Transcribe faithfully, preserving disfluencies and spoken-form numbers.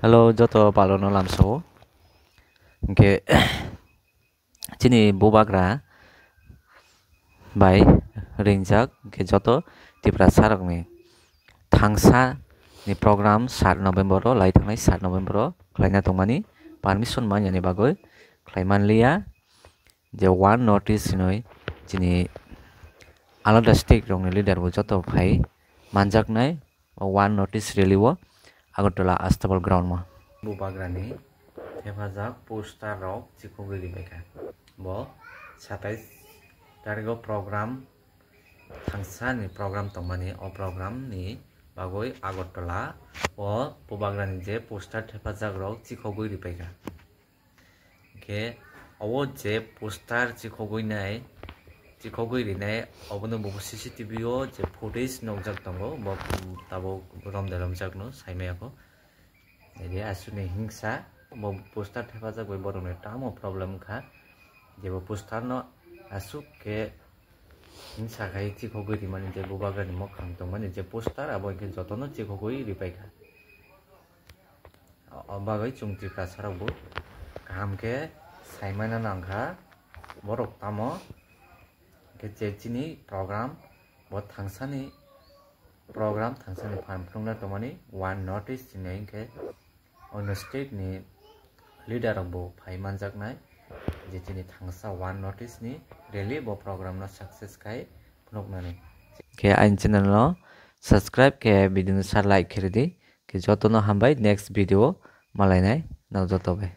Hello, joto palono lamsao. Hingke chini bubagra bai ringjak, hingke joto Tiprasa rokni thangsa ni program sat November o, lai thangnai sat November o khlaina tongmani permission manyani bagwi khlai manliya. Je One North East hinwi chini alada state rokni leader bo joto phai manjaknai. O One North East rally o Agartala Astabal ground o bubagrani thepajak poster rok chikhogwi ribaikha. Bo satais tariko program, thangsani program tongmani, o program ni bagwi Agartala o bubagrani je poster thepajak rok chikhogwi ribaikha. Hingke obo je poster chikhogwi nai, chikhogwi rinai, obono bo C C T V o je footage nukjak tongo, bo tabuk romde romjakno saimaya kho. Naidia aswkni hingsa, bo poster thepajak bai borokni tamo problem wngkha, je bo poster no aswk khe hingsa khai chikhogwi rimani, je bubagrani mwkhang tongmani je poster, abo hingke jotono chikhogwi ripaikha. O bagwi chwng Tiprasa rok bo kaham khe saimano nangkha borok tamo hingke je chini program bo thangsani program thangsani phan phunukna tongmani One North East hinwi hingke ono state ni leader rok bo phai manjaknai je chini thangsa One North East ni rally bo program no success khai phunuknani. Khe aini channel no subscribe khe video no sa like khe ridi. Khe jotono hambai, next video malainai no joto bai.